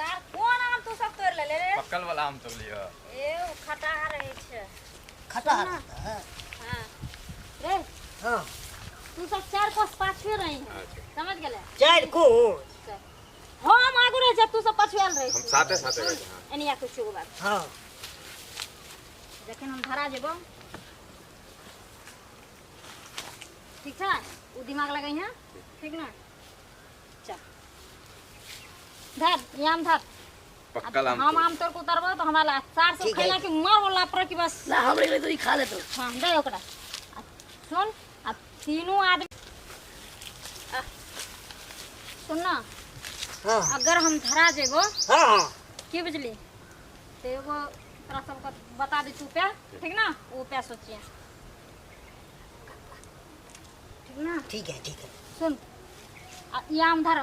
सार कोन आम तू सब तोड़ लेले रे? पक्कल वाला आम तोड़ लियो। ए ओ खटाहा रहै छै। खटा सुन ना। है। हाँ रे। हाँ। तू सब चार कोस पाछुए रही हैं। अच्छा। समझ गेले? चारि कोस। हम आगू रहे छियै, तू सब पाछुए आयल रहे। हम साथे साथे गए हाँ। एनी आके एगो बात। हाँ। जखन हम धरा जेबो, ठीक छै, ओ दिमाग लगै हैं, ठीक ना? चल धर, ई आम धर। पक्कल आम। हम आम तोड़ के उतारबो तो हमरा ला सार सब ठीक है। खैला के मार वाला पर की बस। ना हमरे के तो ई खा लेतो। हाँ दे ओकरा। आ सुन, आ तीनों आदमी आ, सुन ना। हाँ। अगर हम धरा जेबो, हाँ हाँ। की बुझली, तो एगो तोरा सबके बता दै छी उपाय, ठीक ना? ओ उपाय सोचिए, ठीक ना? ठीक है, ठीक है। सुन, आ ई आम धर,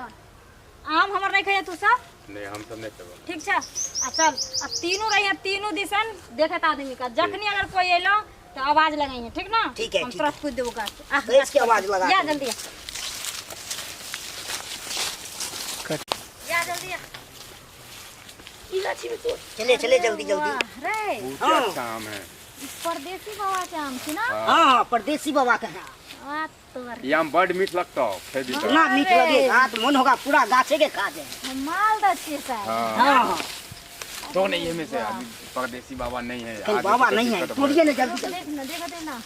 आम हमर नहीं खैया तू सब। नहीं, हम सब नहीं खेबो। ठीक छै, आ चल, आ तीनों रहिए तीनों दिसन देखत आदमी का, जखनी अगर कोई एलो तो आवाज लगाइए, ठीक ना? ठीक है, हम ठीक। तुरंत कूद देबो गाछ आ। बैठ के आवाज लगा या देबो। जल्दी आ। या जल्दी आ। ई गाछी में तोड़। चले चले, जल्दी जल्दी। वाह रे। बहुत हाँ। अच्छा आम है। ई परदेसी बाबा के आम छै ना? हाँ हाँ, परदेसी बाबा का है। आ तोर। ये आम बड़ मीठ लगता हो खेबी तो। इतना मीठ अरे। लगे हाथ मन होगा पूरा गाछे के खा जाए। हम मालदह छियै साहब। हाँ। हाँ हाँ। तो नहीं है में से अभी परदेसी बाबा नहीं है। कहीं आज बाबा तो नहीं है, दिक्कत हो। तोड़िए ना जल्दी जल्दी। देख ना, देख दे ना।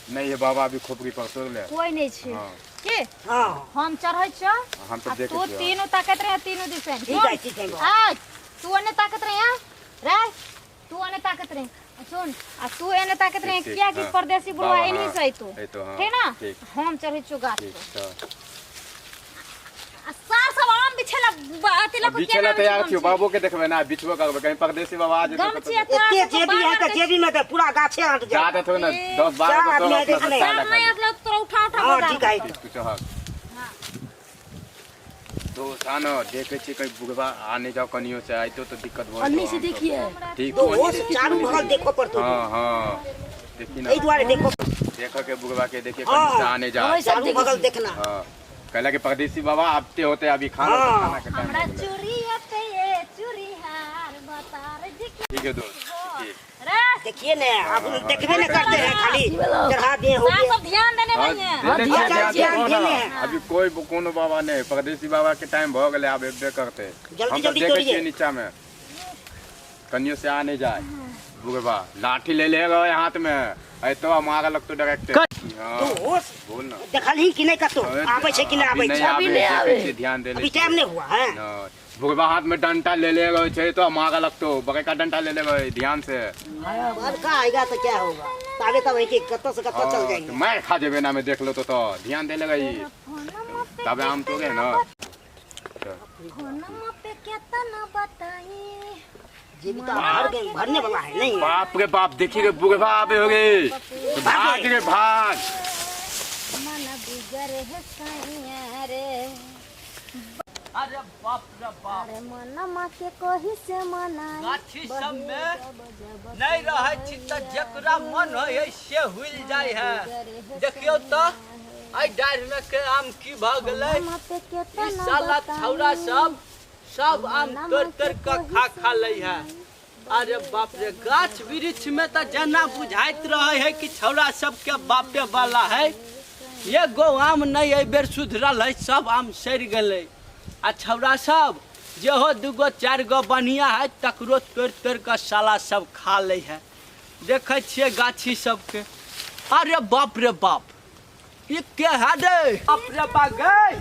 नहीं है बाबा अभी खोपड़ी पर तोड़ ले। कोई नहीं छै। हाँ। के? हाँ। हम चढ़ै छियौ। हम तो आ देखे तू छियौ। तीनों ताकत रहे तीनों दिसन। ठीक है, ठीक है बाबा। आ तू ओने ताकत रहे, हाँ? रे तू ओने ताकत रहे, आ सुन, आ तू एने ताकत रहे। ठीक, किया कि हाँ। परदेसी बुढ़वा बाबा, एनही हाँ। से अइतो। अइतो, हाँ। ठीक ना? ठीक। हम चढ़ै छियौ गाछ ठीक, पर। तो। आ सार सब आम बिछेला अथी लऽ कऽ बिछेला केना तैयार बिछै छियौ, गमछी? बाबो के देखबै ना, बिछबो करबै, कहीं परदेसी बाबा आ जेतौ। गमछी आ तोरा एते सबके जेबी है बाहर तऽ जेबी में तऽ पूरा गाछे अट जा जाए। देथौ ना, ए, 10 12 चार गो आदमी तोरा है अपना देखने। से सार खा नहि ले। अटलौ तऽ तोरा उठा उठा हाँ बजार ठीक है। ठीक, तू चहक। तो सानो देखे छी कहीं बुढ़वा आ नहीं जाओ कनियो से आइतो तो दिक्कत भऽ अन्नी जेतौ से आम सब। देखिए। ठीक। तो ओन्नी वो से चारू बगल देखो पड़तो। हाँ हाँ, देखी ना। एहि दुआरे देखो। देख के बुढ़वा के देखिए हाँ। कहीं से आ नहीं जाए। हमेशा चारू देखै बगल छी। देखना। हाँ, कहला कि परदेसी बाबा आबते होते अभी खाना हाँ। खाना के टाइम हमरा हो गेलै। चूड़ी पे ये चूड़ी हार बता रे जी की। ठीक है दोस्त, ठीक। रे। देखिए ना, अब हाँ, देखबे न करते हैं, खाली की भेलौ? चढ़ा दिए हो सार गया। सब ध्यान देने हाँ, रही है। देने छियै, ध्यान ध्यान ध्यान देखो ना। देने हैं। अभी कोई कोनो बाबा नहीं, परदेसी बाबा के टाइम भ गेलै, आब एबे करते। जल्दी हम सब जल्दी देखै तोड़िए। छियै नीचा में कनियो से आ नहीं जाए बुढ़वा, लाठी ले ले गए हाथ में ऐतो मारे लगतो डायरेक्ट। हाँ। तो होश बोल ना। देखलही कि नहीं कतौ आबै छै कि नहीं अभी आबै नहीं छै? अभी आबै, नहि देखै आबै। छियै, ध्यान दे। अभी टाइम नहीं हुआ है। न, बुढ़वा हाथ में डंडा ले ले गए छै तो मारे लगतो, बड़का डंडा ले ले गए, ध्यान से। बड़का आएगा तो क्या होगा, ताबे तब है कि कतौ से कतौ चल हाँ, जाएंगे। तो मार खा जेबे ना में देख लो तो ध्यान दे लगा ई तबे आम तो गए ना। फोनमा पे केतना बताई। जेबी तो भर गए, भरने वाला है नहीं। बाप रे बाप, देखिए रे बुढ़वा आबे हो गए, भाग रे भाग। मन बिगर है सैया रे। अरे बाप रे बाप। अरे मनमा के कोही से मनाई। गाछी सब में नहीं रहै छी तऽ जकरा मन होइ है से हुइल जाइ है। देखियौ तऽ एहि डाढ़ि में के आम की भऽ गेलै। फोनमा पे ई केतना साला बताई। छौड़ा सब सब आम तोड़ि तोड़ि कऽ खा खा लै है। अरे बाप रे, गाछ वृक्ष में तऽ जेना बुझाइत रहै है कि छौड़ा सबके बापे वाला है। एगो आम नहीं एहि बेर सुधरल है, सब आम सड़ि गेलै। आ छौड़ा सब जेहो दूगो चारि गो बढ़िआँ है तकरो तोड़ि तोड़ि कऽ साला सब खा लै है। देखै छियै गाछी सबके। अरे बाप रे बाप, ई के है रे? बाप रे बाप गै,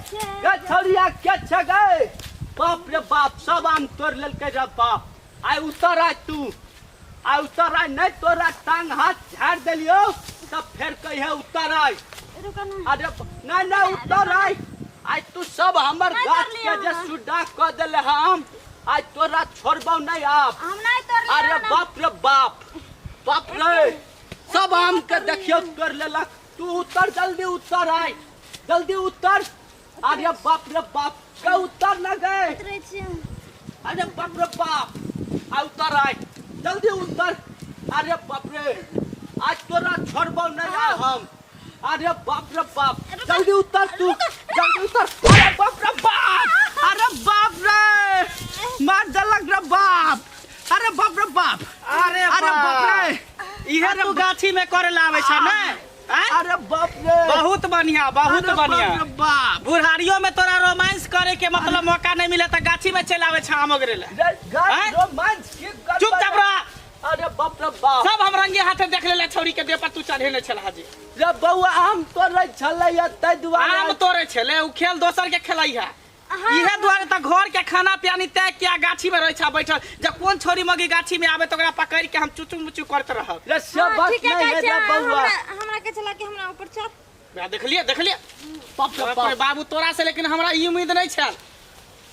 गै छौड़िया के छै गै? बाप रे बाप, सब आम तोड़ि लेलकै रे बाप। आइ उतर आइ तू, आइ उतर आइ, नहि तोरा टांग हाथ झाड़ि देलियौ तब फेर कहिहे उतर आइ। रुका ना। अरे नहीं नहीं, उतर आइ। आइ तू सब हमर नहीं गाछ तोड़लियौ के जे हम। सुड्डा कऽ देले हम, आइ तोरा छोड़बौ नहीं आब। हम नहीं तोड़लियौ अरे ना। बाप रे बाप, बाप रे, सब आम के देखियौ तोड़ लेलक। तू उतर जल्दी, उतर आइ, जल्दी उतर। अरे बाप रे बाप, के उतर न गए। उतरै छियै। अरे बाप रे बाप, आ उतर आइ, जल्दी उतर। अरे बाप रे, आज तोरा छोड़बौ नहीं आइ हम। अरे बाप रे बाप, जल्दी उतर तू, जल्दी उतर। अरे बाप रे बाप। अरे बाप रे, मार देलक रे बाप। अरे बाप रे बाप। अरे अरे बाप रे, इहे तू गाछी में करे ला आबै छ ने? अरे बाप रे, बहुत बढ़िया, बहुत अरे बाप बढ़िया। रे बाप। बुढ़ारियों में तोरा रोमांस करे के मतलब मौका नहीं मिले त गाछी में चल आवे छ आम ओगरे ला। रे, गाछ आँय? रोमांस की करबै? चुपचाप रह। अरे बाप रे बाप। सब हम रंगे हाथे देख लेले छौरी के देह पर तू चढ़ेने छल हाजी। रे बौआ, आम तोड़ै छलै तै दुआरे। आम तोड़े छले, उ खेल दोसर के खेलै है। इहे दुआरे त घर के खाना पियानी तय किया गाछी में रहै छ बैठल। जब कोन छोरी मगी गाछी में आवे त ओकरा पकड़ के हम चुचू मुचू करत रहब। रे से बात ठीके नहीं कहै है छै। रे बौआ। हमरा हमरा के छला कि हमरा ऊपर चढ़। बा, देखलिए देखलिए। बाप रे बाप बाप। रे बाबू, तोरा से लेकिन हमरा ई उम्मीद नहीं छल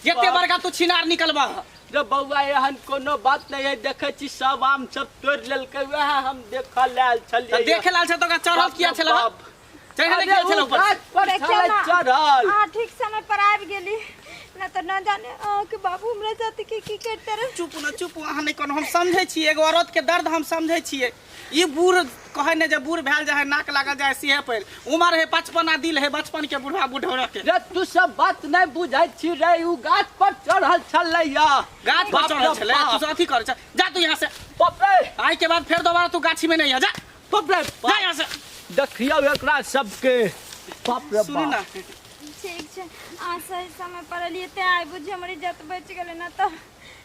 जते बाप। बड़का तू छिनार निकलबा। रे बौआ, एहन कोनो बात नहीं है। देखै छी सब आम सब तोड़ि लेलकै, वएह हम देखऽ लए आयल त छलियै। देखे लाल छ त ओकरा चढ़ल किया छल? बाप। चढ़ल अरे किया छल उ ऊपर? गाछ पर देखियौ छलै ना। चढ़ल। अहाँ ठीक समय पर आबि गेली न तऽ न जाने अहाँके बाबू हमरा साथ की की करते रहे। चुप न चुप, अहाँ नहीं कोनो, हम समझै छियै एगो औरत के दर्द हम समझै छियै। ई बूढ़ कहै ने जे बूढ़ भेल जाइ है नाक लागल जाइ है सिहे पर, उमर है 55 आ दिल है बचपन के बूढ़ा बुढ़ौरा के। रे तू सब बात नहीं बुझै छी रे, उ गाछ पर चढ़ल छलैया। गाछ पर बाप चढ़ल रे छलै, बाप। तू सब अथी करै छ, जा तू यहाँ से। बाप रे। आइ के बाद फेर दोबारा तू गाछी में नहीं आ, जा बाप रे जा बाप। यहाँ से। देखियौ एकरा सबके। बाप रे सुनू बाप। ना। ठीक छै, अहाँ सही समय पर एलियै तें आइ बुझियौ हमर इज्जत बचि गेलै, न तऽ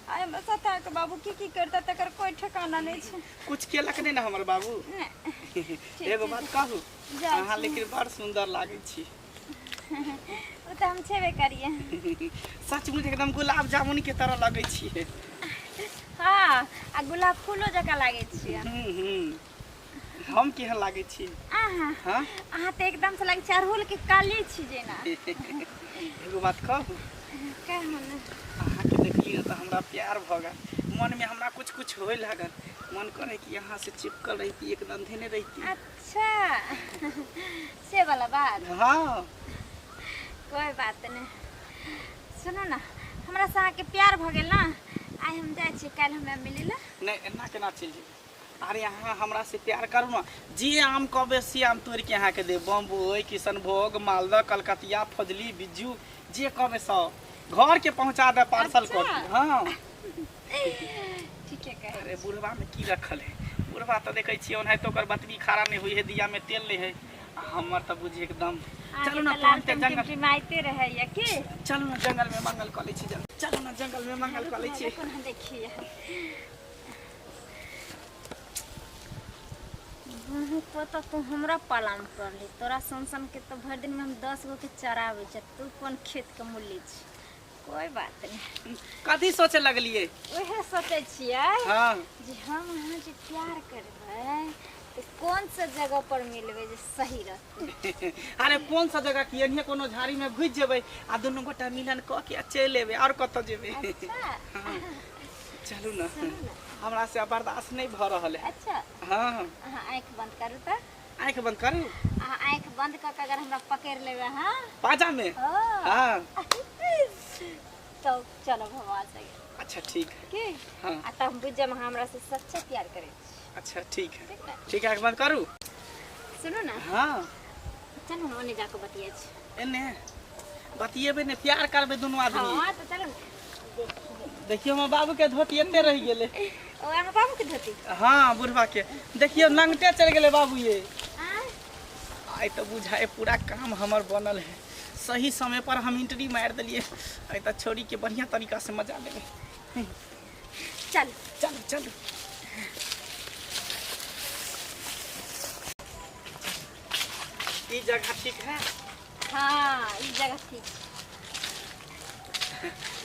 आइ हमरा साथ अहाँके बाबू की की करतै तकर कोई ठिकाना नहि छै। कुछ केलक नहीं ना हमर बाबू? नहि। एगो बात कहू? जाइ अहाँ छी। लेकिन बड़ सुंदर लागै छी। ओ तऽ हम छेबे करियै। सचमुच एकदम गुलाब जामुन के तरह लगै छियै। हँ, आ गुलाब फूलो जकाँ लागै छियै। हम केहन लागै छी? अहाँ हाँ? अहाँ तऽ एकदम से लागै छी अड़हुल के काली छी जेना। एगो बात कहू? कहू ने। अहाँके देखलियै तऽ हमरा प्यार भऽ गेल, मनमे हमरा कुछ कुछ होय लागल, मन करे कि अहाँ से चिपकल रहिती, एकदम धेने रहिती। अच्छा, से वाला बात। हाँ। कोई बात नहीं। सुनू ना, हमरा से अहाँके प्यार भऽ गेल ना, आइ हम जाइ छी, काल्हि हमरा मिली ला। नहीं, एना केना चलि जेबै? अरे अहाँ हमरा से प्यार करू ना, जे आम कहबै से आम तोड़ि के अहाँके देब। बम्बई, किशनभोग, मालदह, कलकतिया, फजली, बिज्जू, जे कहबै सब घर के पहुँचा दे, पार्सल कऽ अच्छा। दे। हाँ। ठीके कहै। अरे बुढ़वा में की रखल है? बुढ़वा तऽ देखै छियै ओनाहिते ओकर बतबी खारा नहि होइ है, दिया में तेल नहि है, आ हमर तऽ बुझी एकदम। चलू ना अहाँके तऽ लाल तुरन्ते जंगल। टिमटिमाइते रहैया की। चलू ना जंगल में मंगल कऽ लै छी, चलू ना जंगल में मंगल कऽ लै छी। रुकू ना, देखिए पता तू हमरा पालामे पड़ली, तोरा सन सन के तो भरि दिन में हम 10 गो के चराबै छै, तू कोन खेत के मूली छी। कोई बात नहीं। कथी सोचे लगलियै? उहे सोचै छियै हाँ। जे हम अहाँ जे प्यार करबै तऽ कोन सा जगह पर मिलबै जे सही रहतै? अरे कोन सा जगह की, एनहिये कोनो झाड़ी में घुसि जेबै आ दुनू गोटा मिलन कऽ के आ चलि एबै, आओर कतऽ जेबै? अच्छा। चलू ना, हमरा से बर्दाश्त नहीं भऽ रहल है। अच्छा। हाँ। अहाँ आँखि बंद करू तऽ। आँखि बंद करू? अहाँ आँखि बंद कऽ के अगर हमरा पकड़ि लेबै अहाँ पाजा में? हाँ। हाँ। तो चलो भगवान से। अच्छा ठीक है। की? हाँ। आ तब हम बुझि जायब अहाँ हमरा से सच्चा प्यार करै छी। अच्छा ठीक है। ठीक ना? ठीक है, आँखि बंद करू? सुनू ना। हाँ। चलू ना ओने जाके बतिया छी। एने बतियेबै ने, प्यार करबै दुनू आदमी। हाँ तऽ चलू ना। देखियौ हमर बाबू के धोती एते रहि गेलै। ओ अहाँ बाबू के धोती? हाँ बुढ़वा के। देखियौ नंगटे चलि गेलै बाबू ये। आँय? आइ तऽ बुझाइ पूरा काम हमर बनल है, सही समय पर हम एंट्री मारि देलियै। आइ तऽ छौड़ी के बढ़िया तरीका से मजा लेबै। चल चलू चलू। ई जगह ठीक है? हाँ ई जगह ठीक।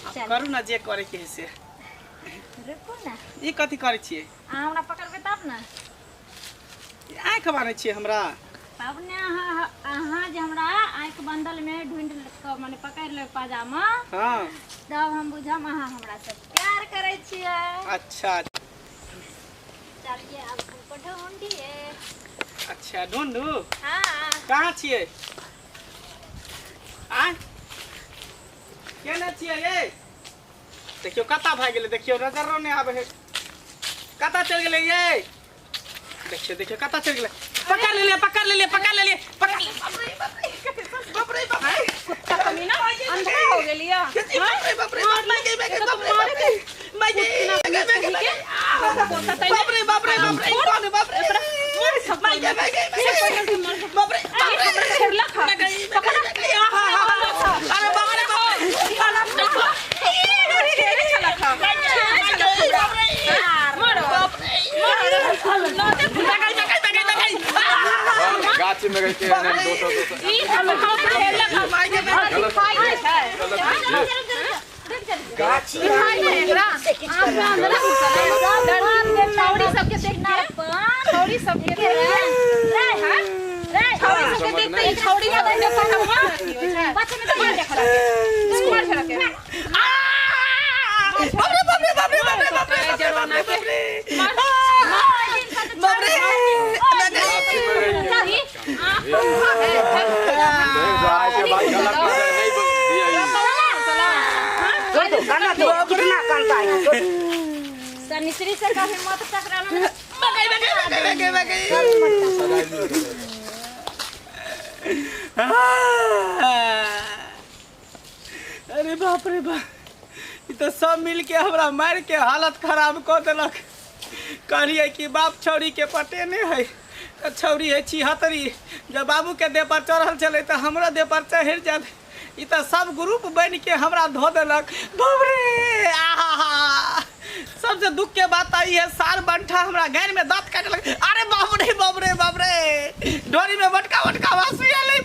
आब करू ना जे करे के है से। रुकू ना। ई कथी करै छियै? अहाँ हमरा पकड़बै तब ना। आँखि बान्है छियै हमरा? तब ने अहाँ अहाँ जे हमरा आँखि बंधल में ढूंढि कऽ माने पकड़ि लेबै पाजामा। हाँ। तब हम बुझम अहाँ हमरा से प्यार करै छियै। अच्छा। चलिए अब हमको ढूंढिए। अच्छा ढूंढू? हाँ। कहाँ छियै? आँय केने छियै ये? देखियौ कतऽ भागि गेलै, देखियौ नजरो नहि आबै है, कतऽ चलि गेलै ये? देखियौ देखियौ कतऽ चलि गेलै। पकड़ लेलियै पकड़ लेलियै पकड़ लेलियै पकड़ लेलियै। बाप रे बाप रे। कुत्ता कमीना अंधा हो गेलिया। नहीं दोसर दोसर ई सब हम खेलक हम माय के बेटा गलत खाइ छै गलत है जी। गाछी खाइ छै एकरा से किछु आम करना। अंदर घुसल है। छौड़ी सबके देख के छौड़ी सबके देख के रे हां रे छौड़ी सबके देख के ई छौड़ी सब के पकड़ बच्चे में तो मार देखला के मार छड़ा के बाप रे बाप रे बाप रे बाप रे बाप रे बाप रे बाप रे बाप रे चाही देख जो आए के बाद गलत कर नहीं दिया ई। छोड़ दो काना दो कितना कानता है छोड़। सनिश्री से कभी मत टकराना। बगई बगई बगई बगई बगई। सजाई मिल गेलै। अरे बाप रे बाप, ई तऽ सब मिल के हमरा मारि के हालत खराब कऽ देलक। कहलियै कि बाप छौड़ी के पटेने है तऽ छौड़ी है छिहत्तरी, जब बाबू के देह पर चढ़ल छलै तऽ हमरो देह पर चढ़ि जायत। ई तऽ सब ग्रुप बनि के हमरा धो देलक। बाप रे, आहा, सबसे दुख के बात ई है सार बंठा हमरा गानि में दांत काटलक। अरे बाप रे बाप रे बाप रे, डोरी में बटका बटका वासु आयल।